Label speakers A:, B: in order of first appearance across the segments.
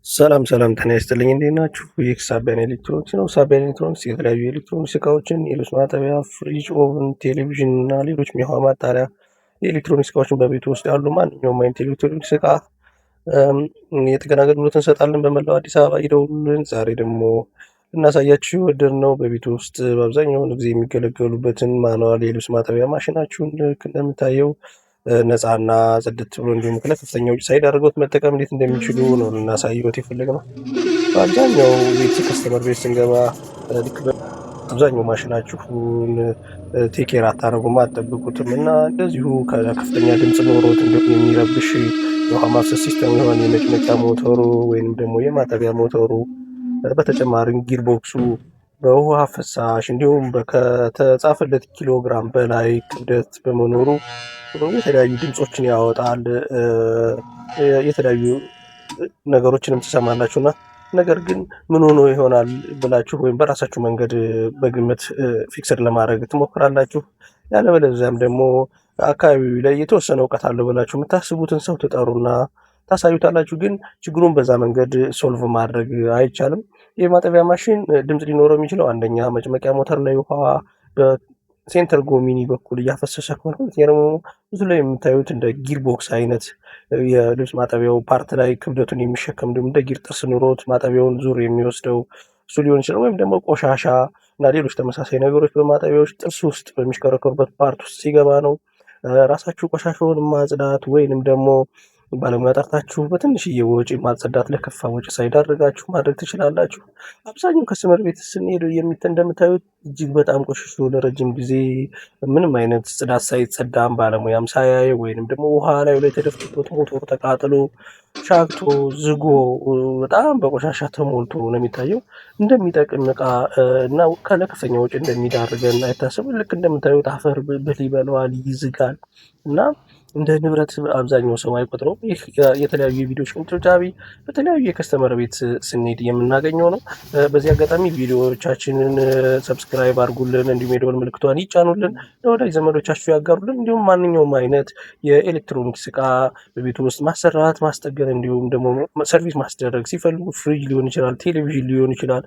A: ሰላም ሰላም፣ ጤና ይስጥልኝ፣ እንዴት ናችሁ? ይህ ሳቢያን ኤሌክትሮኒክስ ነው። ሳቢያን ኤሌክትሮኒክስ የተለያዩ የኤሌክትሮኒክስ እቃዎችን፣ የልብስ ማጠቢያ፣ ፍሪጅ፣ oven፣ ቴሌቪዥን እና ሌሎችም የውሃ ማጣሪያ የኤሌክትሮኒክስ እቃዎችን፣ በቤት ውስጥ ያሉ ማንኛውም አይነት ኤሌክትሮኒክስ እቃ የጥገና አገልግሎት እንሰጣለን። በመላው አዲስ አበባ ይደውሉልን። ዛሬ ደግሞ ልናሳያችሁ የወደድነው በቤት ውስጥ በአብዛኛውን ጊዜ የሚገለገሉበትን manual የልብስ ማጠቢያ ማሽናችሁን ልክ እንደምታየው ነፃና ጽድት ብሎ እንዲሁም ለከፍተኛ ወጪ ሳይዳርጎት መጠቀም እንዴት እንደሚችሉ ነው ልናሳይዎት የፈለግነው። በአብዛኛው ቤት customer ቤት ስንገባ ልክ አብዛኛው ማሽናችሁን take care አታደርጉም፣ አትጠብቁትም እና እንደዚሁ ከከፍተኛ ድምፅ ኖሮት እንዲሁም የሚረብሽ የውሃ ማፍሰስ system የሆነ የመጭመቂያ ሞተሩ ወይንም ደግሞ የማጠቢያ ሞተሩ፣ በተጨማሪም gear box ኡ በውሃ ፍሳሽ እንዲሁም ከተጻፈለት ኪሎግራም በላይ ክብደት በመኖሩ የተለያዩ ድምፆችን ያወጣል። የተለያዩ ነገሮችንም ትሰማላችሁ እና ነገር ግን ምን ሆኖ ይሆናል ብላችሁ ወይም በራሳችሁ መንገድ በግምት fixed ለማድረግ ትሞክራላችሁ። ያለበለዚያም ደግሞ አካባቢው ላይ የተወሰነ እውቀት አለው ብላችሁ የምታስቡትን ሰው ትጠሩና ታሳዩታላችሁ። ግን ችግሩን በዛ መንገድ solve ማድረግ አይቻልም። የማጠቢያ ማሽን ድምፅ ሊኖረው የሚችለው አንደኛ መጭመቂያ ሞተር ላይ ውሃ በ center ጎሚኒ በኩል እያፈሰሰ ከሆነ፣ ሁለተኛ ደግሞ ብዙ ላይ የምታዩት እንደ gear box አይነት የልብስ ማጠቢያው part ላይ ክብደቱን የሚሸከም እንዲሁም እንደ gear ጥርስ ኑሮት ማጠቢያውን ዙር የሚወስደው እሱ ሊሆን ይችላል። ወይም ደግሞ ቆሻሻ እና ሌሎች ተመሳሳይ ነገሮች በማጠቢያዎች ጥርስ ውስጥ በሚሽከረከሩበት part ውስጥ ሲገባ ነው። ራሳችሁ ቆሻሻውን ማጽዳት ወይንም ደግሞ ባለሙያ ጠርታችሁ በትንሽዬ ወጪ ማጸዳት ለከፋ ወጪ ሳይዳርጋችሁ ማድረግ ትችላላችሁ። አብዛኛው customer ቤት ስንሄድ እንደምታዩት እጅግ በጣም ቆሽሾ ለረጅም ጊዜ ምንም አይነት ጽዳት ሳይጸዳም፣ ባለሙያም ሳያይ፣ ወይንም ደግሞ ውሃ ላይ ላይ ተደፍቶበት ሞተሩ ተቃጥሎ ሻግቶ ዝጎ በጣም በቆሻሻ ተሞልቶ ነው የሚታየው። እንደሚጠቅም እቃ እና ለከፍተኛ ወጪ እንደሚዳርገን አይታሰብም። ልክ እንደምታዩት አፈር ብል ይበለዋል፣ ይዝጋል እና እንደ ንብረት አብዛኛው ሰው አይቆጥረውም። ይህ የተለያዩ የቪዲዮዎች ቅንጭብጫቢ በተለያዩ የ customer ቤት ስንሄድ የምናገኘው ነው። በዚህ አጋጣሚ ቪዲዮዎቻችንን subscribe አድርጉልን፣ እንዲሁም የደወል ምልክቷን ይጫኑልን፣ ለወዳጅ ዘመዶቻችሁ ያጋሩልን። እንዲሁም ማንኛውም አይነት የኤሌክትሮኒክስ እቃ በቤቱ ውስጥ ማሰራት፣ ማስጠገን እንዲሁም ደግሞ service ማስደረግ ሲፈልጉ ፍሪጅ ሊሆን ይችላል፣ ቴሌቪዥን ሊሆን ይችላል፣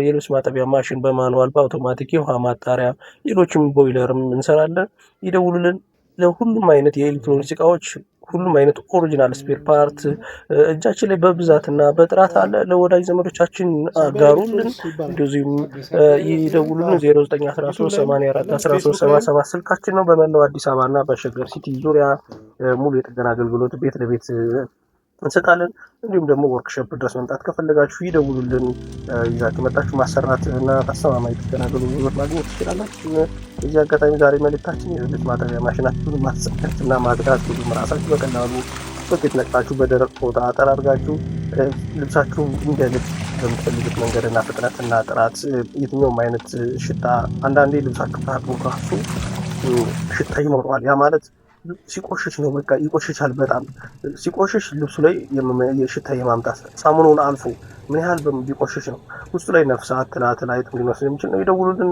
A: የልብስ ማጠቢያ ማሽን በ manual፣ በአውቶማቲክ፣ የውሃ ማጣሪያ፣ ሌሎችም ቦይለርም እንሰራለን። ይደውሉልን። ለሁሉም አይነት የኤሌክትሮኒክስ እቃዎች ሁሉም አይነት original spare part እጃችን ላይ በብዛትና በጥራት አለ። ለወዳጅ ዘመዶቻችን አጋሩልን፣ እንደዚሁም ይደውሉልን። 0913841377 ስልካችን ነው። በመላው አዲስ አበባ እና በሸገር ሲቲ ዙሪያ ሙሉ የጥገና አገልግሎት ቤት ለቤት እንሰጣለን። እንዲሁም ደግሞ ወርክሾፕ ድረስ መምጣት ከፈለጋችሁ ይደውሉልን። ይዛችሁ መጣችሁ ማሰራት እና አስተማማኝ ጥገና አገልግሎት ማግኘት ትችላላችሁ። በዚህ አጋጣሚ ዛሬ መልእክታችን የልብስ ማጠቢያ ማሽናችሁን ማጽዳት እና ማጽዳት ብዙም ራሳችሁ በቀላሉ ሶኬት ነቅላችሁ በደረቅ ፎጣ ጠራርጋችሁ ልብሳችሁ እንደ ልብ በምትፈልጉት መንገድና ፍጥነትና ጥራት፣ የትኛውም አይነት ሽታ፣ አንዳንዴ ልብሳችሁ ታጥቦ ራሱ ሽታ ይኖረዋል። ያ ማለት ሲቆሽሽ ነው። በቃ ይቆሽሻል። በጣም ሲቆሽሽ ልብሱ ላይ ሽታ የማምጣት ሳሙናውን አልፎ ምን ያህል ቢቆሽሽ ነው ውስጡ ላይ ነፍሳት፣ ትላትል፣ አይጥ ሊመስል የሚችል ነው። ይደውሉልን።